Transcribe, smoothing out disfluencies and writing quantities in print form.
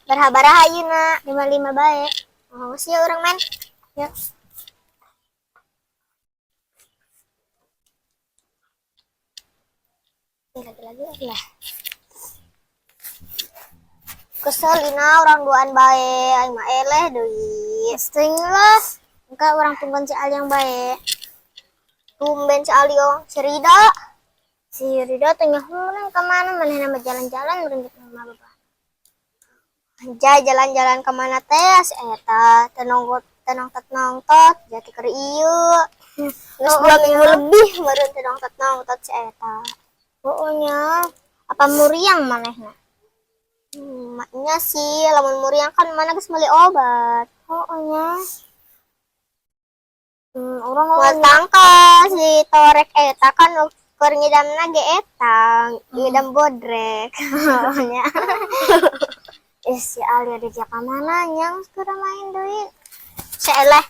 Sabaraha ayeuna? 55 bae. Oh, geus ya urang main. Ya. Lagi-lagi lah. Kesel ina urang duaan bae, aing mah eleh deui. Sering lah. Engka urang tungguan si Ali yang bae. Tumben si Ali oh, si Rida. Si Rida teh nyaho kemana manehna mah jalan-jalan merenjek sama bapak. Anjay, jalan-jalan kemana teh si eta tenong tenong nongtot jadi keur ieu. Geus Oh, 2 iya. minggu lebih meureun tenong nongtot si eta. Pokoknya apa muriang manehna? Nya sih, lamun muriang kan mana geus meuli obat. Pokoknya orang Moal tangka si torek eta kan keur ngidamna ge eta, ngidam bodrek. Pokoknya. Eh, si Ali ada dia kemana yang sekarang main duit? Saelah.